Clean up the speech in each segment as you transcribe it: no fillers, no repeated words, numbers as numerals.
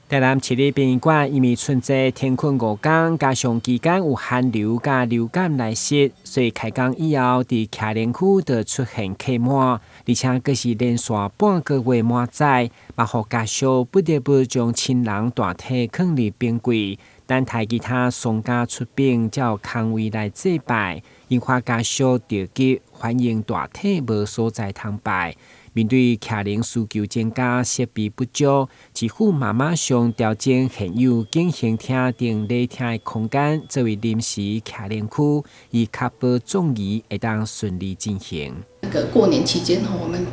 台南市立殯儀館因為春節停睏5工，加上期間有寒流佮流感來襲，所以開工以後，佇徛靈區就出現客滿，而且閣是連續半個月滿載，嘛予家屬不得不將親人大體囥佇冰櫃，等待其他喪家出殯，才有空位來祭拜，引發家屬著急，反映大體無所在通拜。面對徛靈需求增加、設備不足，市府嘛馬上調整現有景興廳等禮廳的空間，作為臨時徛靈區，以確保葬儀會當順利進行。那個過年期間我們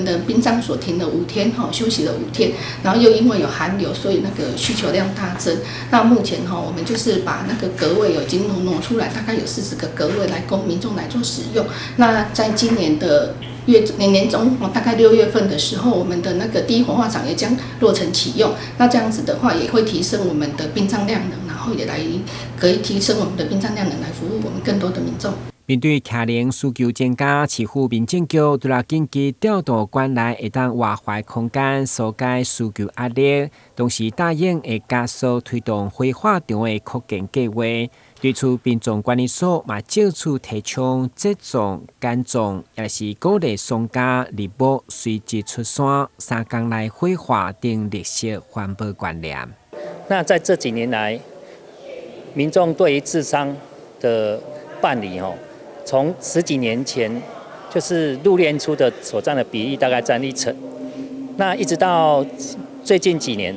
的殯葬所停了五天哈，休息了五天，然後又因為有寒流，所以那個需求量大增。那目前哈，我們就是把那個格位已經挪出來，大概有40個格位來供民眾來做使用。那在今年的月年年中，大概6月份的時候，我們的那個第一火化場也將落成啟用。那這樣子的話，也會提升我們的殯葬量能，然後也來可以提升我們的殯葬量能，來服務我們更多的民眾。面對徛靈需求增加，市府民政局除了緊急調度館內會當活化空間，紓解需求壓力，同時答應會加速推動火化場的擴建計劃。對此，殯葬管理所嘛借此提倡節葬、簡葬，也是鼓勵喪家入墓隨即出山，3工內火化等綠色環保觀念。那在這幾年來，民眾對於治喪的辦理，吼，從十幾年前就是入殮出的所佔的比例大概佔一成，那一直到最近幾年，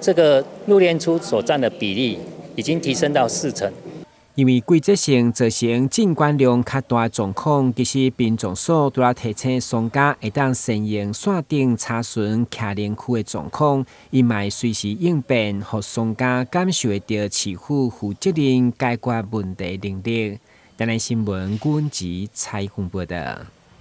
這個入殮出所佔的比例已經提升到4成。因為季節性造成進館量較大狀況，其實殯葬所除了提醒喪家會當善用線頂查詢徛靈區的狀況，伊嘛會隨時應變，予喪家感受著市府負責任解決問題能力。台南新聞阮子采訪報導。